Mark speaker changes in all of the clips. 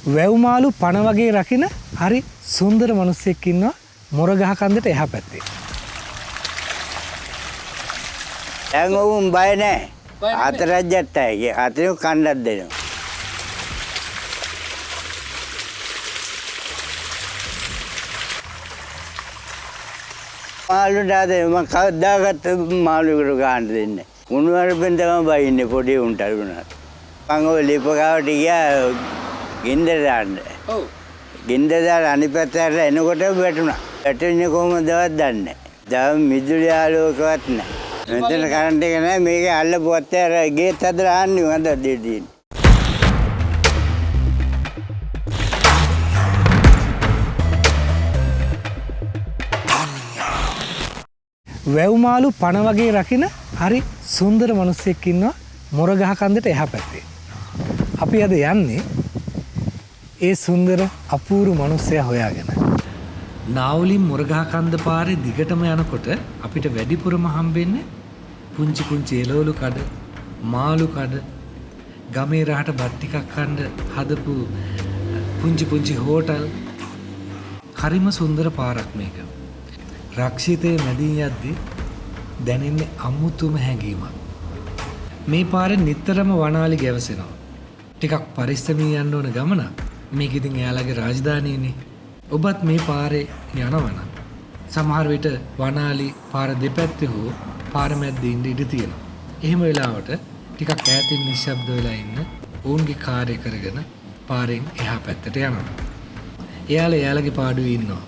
Speaker 1: වැව් මාළු පණ වගේ රකින හරි සුන්දර මිනිස්සෙක් ඉන්නවා මොරගහ කන්දට එහා පැත්තේ.
Speaker 2: දැන් ඔවුන් බය නෑ. හතරක් අය හතරෙන් කණ්ඩක් දෙනවා. මාළුන්ට ආද මං කවදාකවත් මාළුවෙකුට ගන්න දෙන්නේ නෑ. කුණු වරපෙන් තමයි බයින්නේ පොඩි උන්ට වුණාට. මං ඔය ලිප ගාවට ගියා ගින්දර දාන්න.
Speaker 1: ඔව්.
Speaker 2: ගින්දර දාලා අනිත් පැත්තට එනකොට වැටුණා. වැටෙන්නේ කොහොමදවත් දන්නේ නෑ. දැන් මිදුලි ආලෝකවත් නෑ. මෙතන කරන්ට් එක නෑ. මේක අල්ලපුවත් අර ගේත් හදලා ආන්නේ හොඳ දෙය තියෙන්නේ.
Speaker 1: වැව් මාළු පණ වගේ රකින හරි සුන්දර මිනිස්සෙක් ඉන්නවා මොරගහ කන්දට එහා පැත්තේ. අපි අද යන්නේ ඒ සුන්දර අපූර්ව මිනිස්සයා හොයාගෙන. නාවුලින් මොරගහ කන්ද පාරේ දිගටම යනකොට අපිට වැඩිපුරම හම්බෙන්නේ පුංචි පුංචි එළවලු කඩ, මාළු කඩ, ගමේ රහට බත් ටිකක් කන්න හදපු පුංචි පුංචි හෝටල්. හරිම සුන්දර පාරක් මේක. රක්ෂිතයේ මැදින් යද්දි දැනෙන්නේ අමුතුම හැඟීමක්. මේ පාරේ නිතරම වනාලි ගැවසෙනවා. ටිකක් පරිස්සමින් යන්න ඕන ගමනක්. මේක ඉතින් එයාලගේ රාජධානියනේ. ඔබත් මේ පාරේ යනවනම් සමහර විට වනාලි පාර දෙපැත්තේ හෝ පාර මැද්දේ ඉන්න ඉඩ තියෙනවා. එහෙම වෙලාවට ටිකක් ඈතින් නිශ්ශබ්ද වෙලා ඉන්න ඔවුන්ගේ කාර්ය කරගෙන පාරෙන් එහා පැත්තට යනවා. එයාලා එයාලගේ පාඩුවේ ඉන්නවා.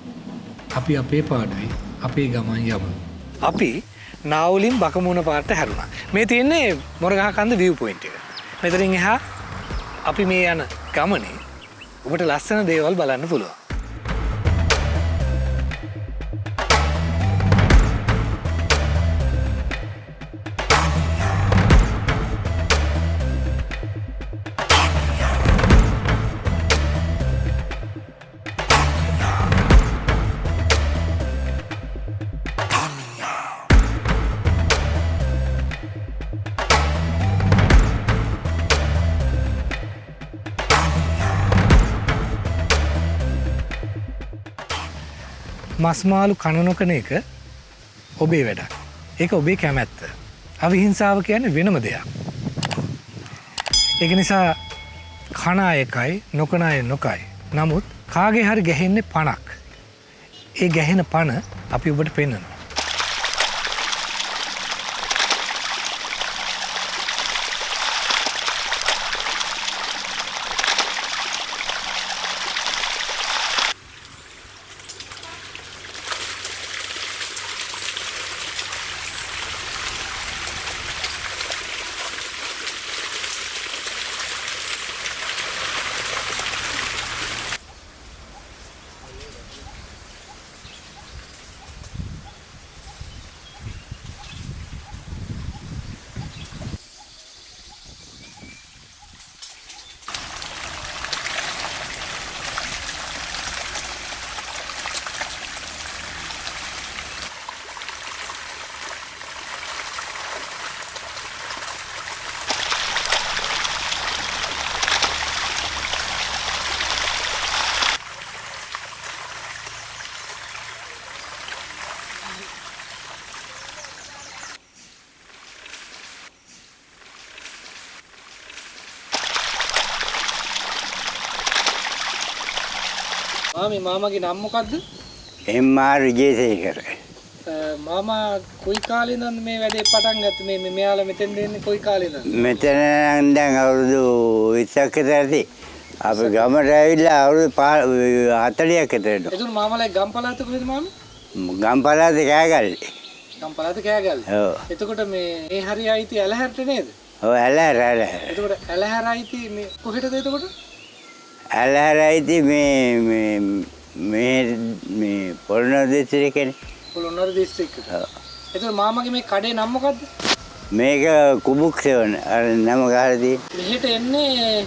Speaker 1: අපි අපේ පාඩුවේ අපේ ගමන් යමු. අපි නාවුලින් බකමුණ පාරට හැරුණා. මේ තියෙන්නේ මොරගහ කන්ද විව් පොයින්ට් එක. මෙතනින් එහා අපි මේ යන ගමනේ ඔබට ලස්සන දේවල් බලන්න පුළුවන්. මස් මාළු කන නොකන එක ඔබේ වැඩක්. ඒක ඔබේ කැමැත්ත. අවිහිංසාව කියන්නේ වෙනම දෙයක්. ඒක නිසා කන අය එකයි නොකන අය නොකයි. නමුත් කාගේ හරි ගැහෙන්නේ පණක්. ඒ ගැහෙන පණ අපි ඔබට පෙන්නනවා. මාමේ මාමගේ නම මොකද්ද?
Speaker 2: එම්.ආර්. විජේසේකර.
Speaker 1: මාමා කොයි කාලේ ඉඳන්ද මේ වැඩේ පටන් ගත්තේ? මේ මෙයාලා මෙතෙන් දෙන්නේ කොයි කාලේ ඉඳන්ද?
Speaker 2: මෙතන නම් දැන් අවුරුදු 20ක් විතර ඇති. අපි ගමට ඇවිල්ලා අවුරුදු 40ක් විතර වෙනවා.
Speaker 1: එතකොට මාමලා ගම් පළාත කොහෙද මාමේ?
Speaker 2: ගම් පළාත කෑගල්ලේ.
Speaker 1: ගම් පළාත කෑගල්ලේ.
Speaker 2: ඔව්.
Speaker 1: එතකොට මේ හරිය අයිති ඇලහැරට නේද?
Speaker 2: ඔව් ඇලහැර ඇලහැර.
Speaker 1: එතකොට ඇලහැර අයිති මේ කොහෙටද එතකොට?
Speaker 2: ඇලහැර අයිති මේ මේ මේ මේ පොළොන්නරු දිස්ත්‍රික්කේනේ.
Speaker 1: පොළොන්නරු දිස්ත්‍රික්කෙට.
Speaker 2: ඔව්.
Speaker 1: එතකොට මාමගේ මේ කඩේ නම මොකද්ද?
Speaker 2: මේක කුබුක් සෙවන. අර නම ගහලා තියෙන්නේ.
Speaker 1: මෙහෙට එන්නේ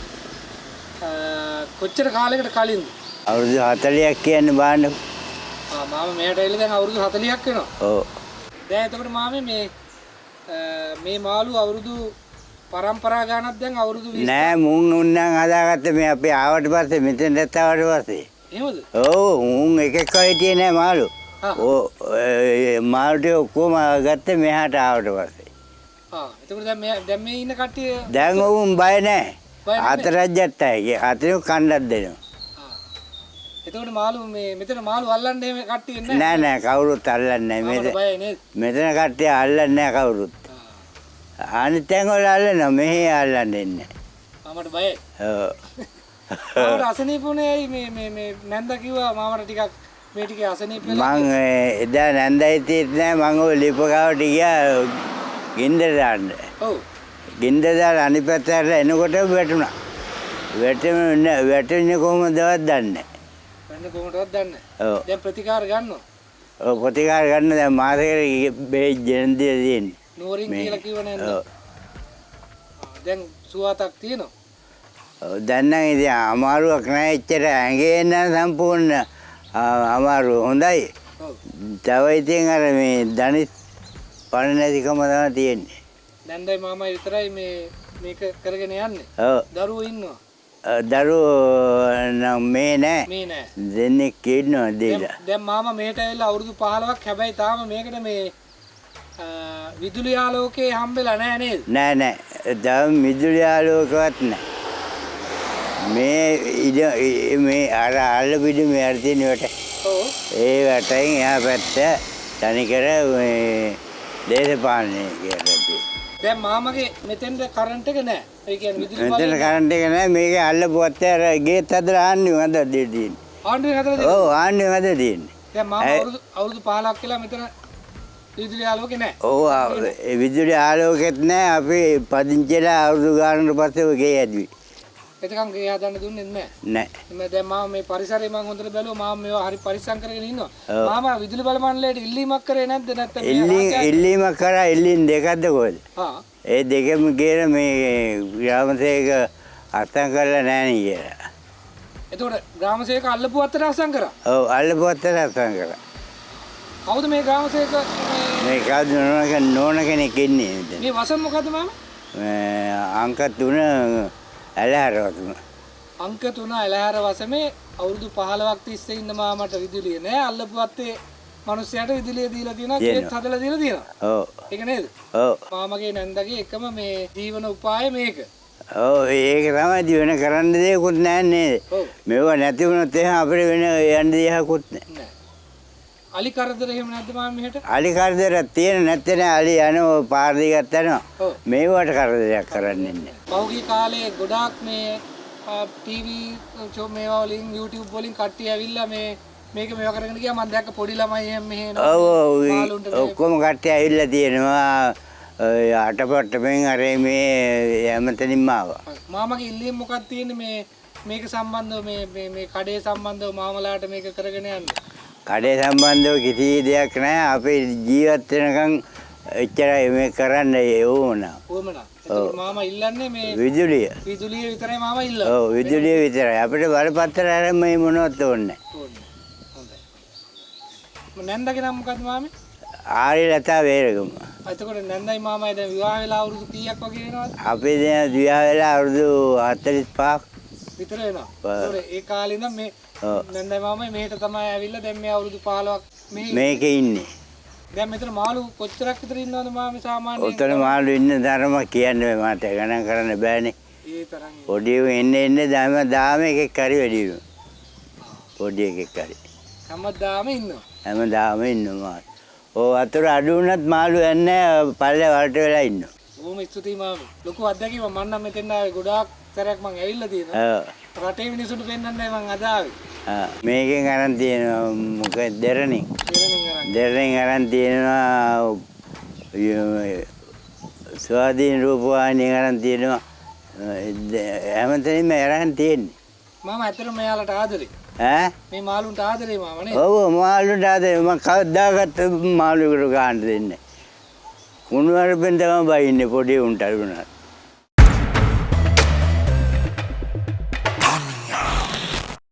Speaker 1: කොච්චර කාලයකට කලින්ද?
Speaker 2: අවුරුදු 40ක් කියන්නේ බලන්න.
Speaker 1: ආ මාමා මෙහෙට ඇවිල්ලා දැන් අවුරුදු 40ක් වෙනවා.
Speaker 2: ඔව්.
Speaker 1: දැන් එතකොට මාමේ මේ මේ මාළු අවුරුදු පරම්පරා ගානක් දැන් අවුරුදු 20
Speaker 2: නෑ මුන් උන්නම් හදාගත්තේ මේ අපි ආවට පස්සේ මෙතෙන්ට ආවට පස්සේ.
Speaker 1: එහෙමද?
Speaker 2: ඔව් මුන් එක එක හිටියේ නෑ මාළු. ඔව් මාළු ටික ඔක්කොම ගත්තේ මෙහාට ආවට පස්සේ.
Speaker 1: ආ එතකොට දැන් මේ දැන් මේ ඉන්න කට්ටිය
Speaker 2: දැන් ඔවුන් බය නෑ. හතරක් ජත්තයි. හතරෙන් කණ්ඩක් දෙනවා.
Speaker 1: ආ එතකොට මාළු මේ මෙතන මාළු අල්ලන්න එහෙම කට්ටිය නෑ.
Speaker 2: නෑ නෑ කවුරුත් අල්ලන්නේ නෑ.
Speaker 1: බයයි නේද?
Speaker 2: මෙතන කට්ටිය අල්ලන්නේ නෑ කවුරුත්. අනිත් තැන් වල අල්ලනවා මෙහෙ අල්ලන්නේ නෑ.
Speaker 1: මාමට බයයි.
Speaker 2: ඔව්.
Speaker 1: මාමට අසනීප වුණේ ඇයි මේ මේ මේ නැන්දා කිව්වා මාමට ටිකක් මේ ටිකේ අසනීප වෙලා
Speaker 2: මං එදා නැන්දා හිටියෙත් නෑ මං ඔය ලිප ගාවට ගියා ගින්දර දාන්න.
Speaker 1: ඔව්.
Speaker 2: ගින්දර දාලා අනිත් පැත්ත හැරලා එනකොට වැටුණා. වැටෙන්නේ කොහොමදවත් දන්නේ නෑ.
Speaker 1: වැටෙන්නේ කොහොමදවත් දන්නේ නෑ.
Speaker 2: ඔව්.
Speaker 1: දැන් ප්‍රතිකාර ගන්නවා.
Speaker 2: ඔව් ප්‍රතිකාර ගන්න දැන් මාසෙකට බෙහෙත් ගෙන දීලා තියෙන්නේ.
Speaker 1: නුවරින් කියලා කිව්ව නේද?
Speaker 2: ඔව්.
Speaker 1: දැන් සුවාතක් තියෙනවා.
Speaker 2: ඔව් දැන් නම් ඉතින් අමාරුවක් නෑ එච්චර ඇඟේ නම් සම්පූර්ණ අමාරු හොඳයි.
Speaker 1: ඔව්.
Speaker 2: තව ඉතින් අර මේ දනිස් පණ නැතිකම තමයි තියෙන්නේ.
Speaker 1: නැන්දයි මාමයි විතරයි මේ මේක කරගෙන යන්නේ.
Speaker 2: ඔව්.
Speaker 1: දරුවෝ ඉන්නවා.
Speaker 2: දරුවෝ නම් මේ නෑ.
Speaker 1: මේ නෑ.
Speaker 2: දෙන්නෙක් ඉන්නවා දීලා.
Speaker 1: දැන් මාමා මෙහෙට ඇවිල්ලා අවුරුදු 15ක් හැබැයි තාම මේකට මේ විදුලි ආලෝකේ හම්බෙලා නෑ නේද?
Speaker 2: නෑ නෑ. තාම විදුලි ආලෝකවත් නෑ. මේ ඉඩ මේ අර අල්ල පිටු මේ අර තියෙන වට.
Speaker 1: ඔව්.
Speaker 2: ඒ වටෙන් එහා පැත්ත තනිකර මේ දේශපාලනය කියලා තියෙනවා.
Speaker 1: දැන් මාමගේ මෙතෙන්ද කරන්ට් එක නෑ. ඒ කියන්නේ විදුලි බලය
Speaker 2: මෙතන කරන්ට් එක නෑ. මේක අල්ලපු අත්තේ අර ගේත් හදලා ආණ්ඩුවෙන් හදලා දීලා තියෙන්නේ.
Speaker 1: ආණ්ඩුවෙන් හදලා දෙන්නේ?
Speaker 2: ඔව් ආණ්ඩුවෙන් හදලා තියෙන්නේ.
Speaker 1: දැන් මාමා අවුරුදු 15ක් කියලා මෙතන විදුලි ආලෝකේ නෑ.
Speaker 2: ඔව් විදුලි ආලෝකෙත් නෑ. අපි පදිංචිලා අවුරුදු ගානකට පස්සේ ඔය ගේ හැදුවේ.
Speaker 1: එතකන් ගේ හදන්න දුන්නේ නෑ.
Speaker 2: නෑ.
Speaker 1: මම දැන් මාම මේ පරිසරය මං හොඳට බැලුවා මාම මේවා හරි පරිස්සම් කරගෙන ඉන්නවා. මාමා විදුලි බල මණ්ඩලයට ඉල්ලීමක් කරේ නැද්ද නැත්නම්
Speaker 2: ඉල්ලීමක් කරා ඉල්ලීම් දෙකක්ද කොහෙද?
Speaker 1: හා.
Speaker 2: ඒ දෙකම කියලා මේ ග්‍රාම සේවක අත්සන් කරලා නෑ නේ කියලා.
Speaker 1: එතකොට ග්‍රාම සේවක අල්ලපු අත්තට අත්සන් කරා?
Speaker 2: ඔව් අල්ලපු අත්තට අත්සන් කරා.
Speaker 1: කවුද මේ ග්‍රාම සේවක
Speaker 2: මේ කවුද නෝන කෙනෙක් ඉන්නේ මෙතන.
Speaker 1: මේ වසම මොකද්ද මාමා?
Speaker 2: මේ අංක 3 ඇලහැර වසම.
Speaker 1: අංක 3 ඇලහැර වසමේ අවුරුදු 15ක් තිස්සේ ඉන්න මාමට විදුලිය නෑ. අල්ලපු අත්තේ මිනිස්සයාට විදුලිය දීලා තියෙනවා, කේත් හදලා දීලා තියෙනවා.
Speaker 2: ඔව්.
Speaker 1: ඒක නේද?
Speaker 2: ඔව්.
Speaker 1: මාමගේ නැන්දගේ එකම මේ ජීවන උපාය මේක.
Speaker 2: ඔව් ඒක තමයි ජීවන කරන්න දෙයක්වත් නෑ නේද?
Speaker 1: ඔව්.
Speaker 2: මේවා නැති වුණොත් එහෙම අපිට වෙන යන්න දෙයක්වත් නෑ.
Speaker 1: නෑ. අලි කරදර එහෙම නැද්ද මාම මෙහෙට?
Speaker 2: අලි කරදරයක් තියෙන නැත්තේ නෑ. අලි යනවා පාර දිගට යනවා.
Speaker 1: ඔව්.
Speaker 2: මේවට කරදරයක් කරන්නේ නෑ.
Speaker 1: පහුගිය කාලේ ගොඩාක් මේ ටීවී ෂෝ මේවා වලින් YouTube වලින් කට්ටිය ඇවිල්ලා මේ මේක මේවා කරගෙන ගියා. මම දැක්ක පොඩි ළමයි එහෙම මෙහෙ එනවා.
Speaker 2: ඔව් ඔව් ඔක්කොම කට්ටිය ඇවිල්ලා තියෙනවා. ඔය අටපට්ටමෙන් අර මේ හැමතැනින්ම ආවා.
Speaker 1: මාමගේ ඉල්ලීම මොකක්ද තියෙන්නේ මේ මේක සම්බන්ධව මේ මේ මේ කඩේ සම්බන්ධව මාමලාට මේක කරගෙන යන්න?
Speaker 2: කඩේ සම්බන්ධව කිසි දෙයක් නෑ. අපි ජීවත් වෙනකන් එච්චරයි මේ කරන්න ඕන.
Speaker 1: ඕමනා. එතකොට මාමා ඉල්ලන්නේ මේ
Speaker 2: විදුලිය.
Speaker 1: විදුලිය විතරයි මාමා ඉල්ලන්නේ.
Speaker 2: ඔව් විදුලිය විතරයි. අපිට බලපත්‍ර අරන් මේ මොනවත් ඕනේ නෑ.
Speaker 1: ඕනේ. හොඳයි. නැන්දගේ නම මොකද්ද මාමේ?
Speaker 2: ආර්යලතා වේරගම.
Speaker 1: එතකොට නැන්දයි මාමයි දැන් විවාහ වෙලා අවුරුදු කීයක් වගේ වෙනවද?
Speaker 2: අපි දැන් විවාහ වෙලා අවුරුදු 45ක්
Speaker 1: විතර වෙනවා. ඒතකොට ඒ කාලේ ඉඳන් මේ නැන්දයි මාමයි මෙහෙට තමයි ඇවිල්ලා දැන් මේ අවුරුදු 15ක් මෙහි
Speaker 2: මේකේ ඉන්නේ.
Speaker 1: දැන් මෙතන මාළු කොච්චරක් විතර ඉන්නවද මාමේ සාමාන්‍යයෙන්?
Speaker 2: ඔතන මාළු ඉන්න තරම කියන්න බෑ මට ගණන් කරන්න බෑනේ.
Speaker 1: ඒ තරම්
Speaker 2: පොඩි උන් එන්න එන්න හැමදාම එකෙක් හරි වැඩි වෙනවා. පොඩි එකෙක් හරි.
Speaker 1: හැමදාම ඉන්නවා.
Speaker 2: හැමදාම ඉන්නවා. ඔව් වතුර අඩු වුණත් මාළු යන්නේ පල්ලේ වලට වෙලා ඉන්නවා.
Speaker 1: බොහොම ස්තුතියි මාමේ. ලොකු අත්දැකීමක් මං නම් මෙතෙන් ආවේ ගොඩාක් සැරයක් මං ඇවිල්ලා තියෙනවා.
Speaker 2: ඔව්.
Speaker 1: රටේ මිනිසුන්ට පෙන්වන්නයි මං අද ආවේ.
Speaker 2: ආ මේකෙන් අරන් තියෙනවා මොකද දෙරණින්.
Speaker 1: දෙරණින් අරන්.
Speaker 2: දෙරණින් අරන් තියෙනවා ස්වාධීන රූපවාහිනියෙන් අරන් තියෙනවා. හැමතැනින්ම අරන් තියෙන්නේ.
Speaker 1: මාමා ඇත්තටම මෙයාලට ආදරේ.
Speaker 2: ඈ
Speaker 1: මේ මාළුන්ට ආදරේ මාමා නේද?
Speaker 2: ඔව් මාළුන්ට ආදරේ. මං කවදාකවත් මාළුවෙකුට ගහන්න දෙන්නේ නැහැ. කුණු අරපෙන් තමයි බයින්නේ පොඩි උන්ට අරුණා.